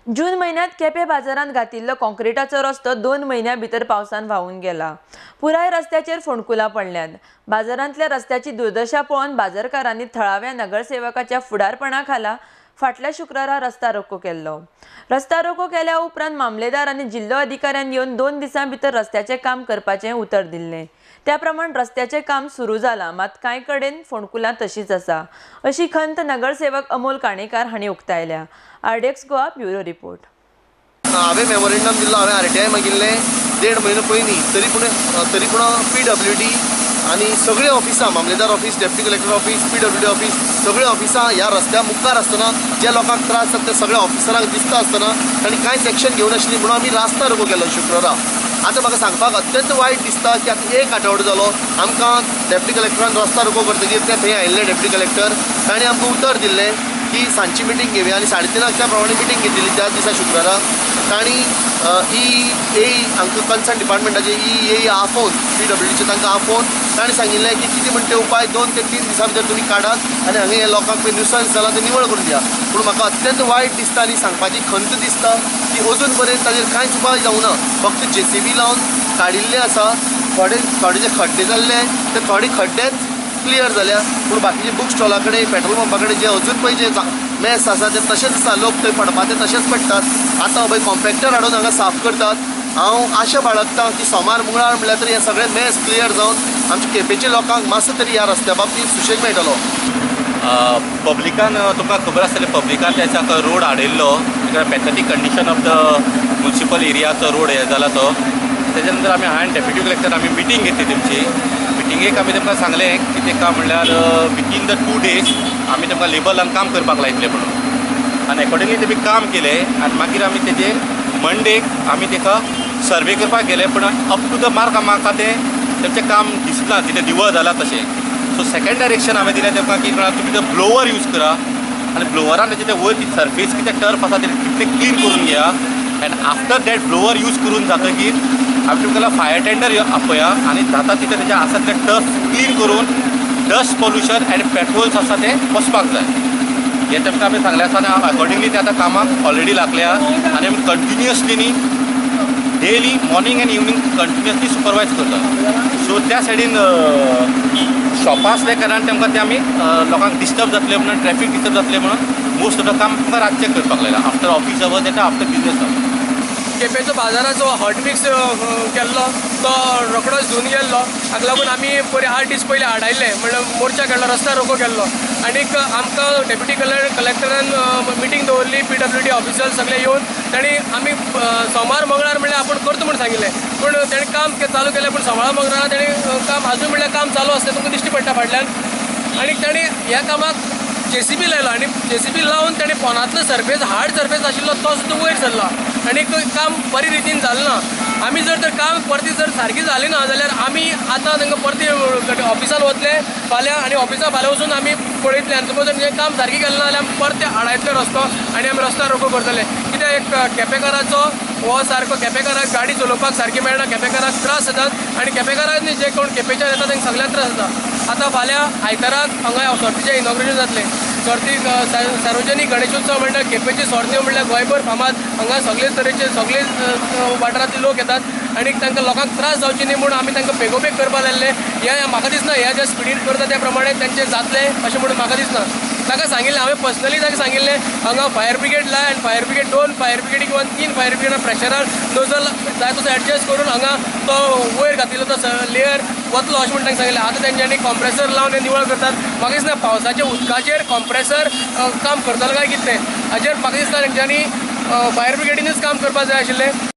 जून म्हयन्यांत केपें बाजारांत घातिल्लो काँक्रिटाचो रस्तो 2 म्हयन्यां भितर पावसान व्हांवून गेला. पुराय रस्त्याचेर फोंडकुलां पडल्यांत. बाजारांतल्या रस्त्याची दुर्दशा पळोवन बाजारकारांनी थळाव्या नगरसेवकाच्या फुडारपणा खाला फाटल्या शुक्रारा रस्ता रोको केल्लो. रस्ता रोको केल्या उपरांत मामलेदार आनी जिल्लो अधिकाऱ्यान येवन 2 दिसां भितर रस्त्याचें काम करपाचें उतर दिल्लें. त्या प्रमाण रस्त्याचें काम सुरू जालां, मात कांय कडेन फोंडकुलां तशीच आसा अशी खंत नगरसेवक अमोल काणेकार हांणी उक्तायल्या. RDX Goa bureau report. हांवें मेमोरेंडम दिल्लो, हांवें आरटीआय मागिल्लें 1.5 म्हयनो पयलीं, तरी पूण पीडब्ल्यूडी आनी सगळीं ऑफिसां, मामलेदार office, deputy collector office, PWD office, सगळीं ऑफिसां ह्या रस्त्या मुखार आसतना जे लोकांक त्रास जाता ते सगळ्या ऑफिसरांक दिसता आसतना तांणी कांयच एक्शन घेवनाशिल्ली म्हणून आमी रास्ता रोको केलो शुक्रारा. आतां म्हाका सांगपाक अत्यंत वायट दिसता की आतां 1 आठवडो जालो आमकां डेप्युटी कलेक्टरान रस्ता रोको करतकीर ते थंय आयिल्ले डेप्युटी कलेक्टर, तांणी आमकां उतर दिल्लें की सांजची मिटींग घेवया आनी 3:30 त्या प्रमाणे मिटींग घेतिल्ली त्याच दिसा शुक्रारा. तांणी ई ए हांकां कन्सर्न डिपार्टमेंटाचे ई ए आफोवन पीडब्ल्यूडीचे तांकां आफोवन तांणी सांगिल्लें की कितें म्हणटा ते उपाय 2 ते 3 दिसां भितर तुमी काडात आनी हांगा हे लोकांक पळय न्युसन्स जालां तें निवळ करून दिया. पूण म्हाका अत्यंत वायट दिसता आनी सांगपाची खंत दिसता की अजून पर्यंत ताजेर कांयच उपाय जावना. फक्त जेसीबी लावन काडिल्लें आसा, थोडे थोडे जे खड्डे जाल्ले ते थोडे खड्डेच क्लियर जाल्या, पूण बाकीचे बूक स्टॉला कडेन, पेट्रोल पंपा कडेन जे अजून पळय जे मेस आसा ते तशेंच आसा, लोक थंय पडपा ते तशेंच पडटात. आतां पळय कॉम्पॅक्टर हाडून हांगा साफ करतात. हांव आशा बाळगता की सोमार मंगळार म्हणल्यार तरी हे सगळे मेस क्लियर जावन आमच्या केपेंच्या लोकांक मातसो तरी ह्या रस्त्या बाबतींत सुशेग मेळटलो. पब्लिकान तुमकां खबर आसतलें, पब्लिकान त्याच्या रोड हाडिल्लो pathetic condition of the municipal एरियाचो road हे जाला तो. तेच्या नंतर आमी हांवें डेप्युटी कलेक्टर आमी मिटींग घेतली. तेमची मिटिंगेक आमी तांकां सांगलें की तांकां म्हणल्यार विदीन the 2 days आमी तांकां लेबलान काम करपाक लायतले म्हणून, आनी एकॉर्डिंगली तेमी काम केलें. आनी मागीर आमी तेजेर मंडेक आमी ताका सर्वे करपाक गेले, पूण अप टू the mark म्हाका तें तेमचें काम दिसना कितें निवळ जालां तशें. सो सेकेंड डायरेक्शन हांवें दिलें तांकां की तुमी तो ब्लोवर यूज करा आनी ब्लोवरान तेजें तें वयर ती सर्फेस कितें टर्फ आसा तें तितलें क्लीन करून घेया. And after that blower use करून जातकीर आमी तुमकां फायर टेंडर आपया आनी जाता तितलें तेजें आसा तें टर्फ क्लीन करून डस्ट पोल्युशन आनी पेट्रोल्स आसा तें वचपाक जाय हें तांकां आमी सांगलें आसा. आनी अकॉर्डिंगली ते आतां कामाक ऑलरेडी लागल्या आनी आमी कंटिन्युअसली न्ही daily morning and evening continuously supervise करता. सो त्या सायडीन शॉपां आसल्या कारणान तांकां ते आमी लोकांक डिस्टर्ब जातलें म्हणून, ट्रॅफीक डिस्टर्ब जातलें म्हणून मोस्ट ऑफ the काम तुमकां रातचें करपाक लायलां, आफ्टर ऑफिस आवर्स येता, आफ्टर बिजनेस आवर्स. केपेंचो बाजाराचो हॉट मिक्स केल्लो तो रोखडोच धुवन गेल्लो. हाका लागून आमी पयर 8 दीस पयलीं आडायल्ले, म्हणल्यार मोर्चा केल्लो, रस्ता रोको केल्लो. आनीक आमकां डेप्युटी कलेक्टरान मिटींग दवरली, पीडब्ल्यूडी ऑफिसर सगळे येवन तांणी आमी सोमार मंगळार म्हणल्यार आपूण करता म्हूण सांगिल्लें, पूण ताणें काम चालू केलें, पूण सोमार मंगळारा ताणें काम आजून म्हणल्यार काम चालू आसलें तुमकां दिश्टी पडटा फाटल्यान. आनी ताणें ह्या कामाक जेसीबी लायलो आनी जेसीबी लावन ताणें पोनांतलो सर्फेस, हार्ड सर्फेस आशिल्लो तो सुद्दां वयर सरला आनी काम बरे रितीन जालें ना. आमी जर तर काम परती जर सारकी जाली ना जाल्यार आमी आतां तांकां परती ऑफिसान वतले फाल्यां आनी ऑफिसान फाल्यां वचून आमी पळयतले आनी सपोज जर काम सारकें केलें ना जाल्यार आमी परते आडायतले रस्तो आनी आमी रस्तो रोको करतले. कित्याक एक केपेकाराचो हो सारको केपेकाराक गाडी चलोवपाक सारकी मेळना, केपेकाराक त्रास जातात आनी केपेकाराक न्ही जे कोण केपेच्यान येता तांकां सगळ्यांक त्रास जाता. आतां फाल्यां आयताराक हांगा सर्तीचें इनॉग्रेशन जातलें. सर्ती सार्वजनीक गणेशोत्सव म्हणल्यार केपेची सर्ती म्हणल्यार गोंयभर फामाद. हांगा सगळे तरेचे सगळे वाठारांतले लोक येतात आनी तांकां लोकांक त्रास जावचे न्ही म्हूण आमी तांकां बेगोबेग करपाक लायल्ले. हें म्हाका दिसना ह्या ज्या स्पिडीन करता त्या प्रमाणे तांचें जातलें अशें म्हणून म्हाका दिसना. ताका सांगिल्लें हांवें पर्सनली ताका सांगिल्लें हांगा फायर ब्रिगेड लाय आनी फायर ब्रिगेड 2 फायर ब्रिगेडी किंवा 3 फायर ब्रिगेडा प्रेशरार नोजल जाय तसो एडजस्ट करून हांगा तो वयर घातिल्लो तो लेयर वतलो अशें म्हूण तांकां सांगिल्लें. आतां तेंच्यांनी कॉम्प्रेसर लावन निवळ करतात. म्हाका दिसना पावसाच्या उदकाचेर कॉम्प्रेसर काम करतलो काय कितें हाचेर म्हाका दिसता तेंच्यांनी फायर ब्रिगेडीनूच काम करपाक जाय आशिल्लें.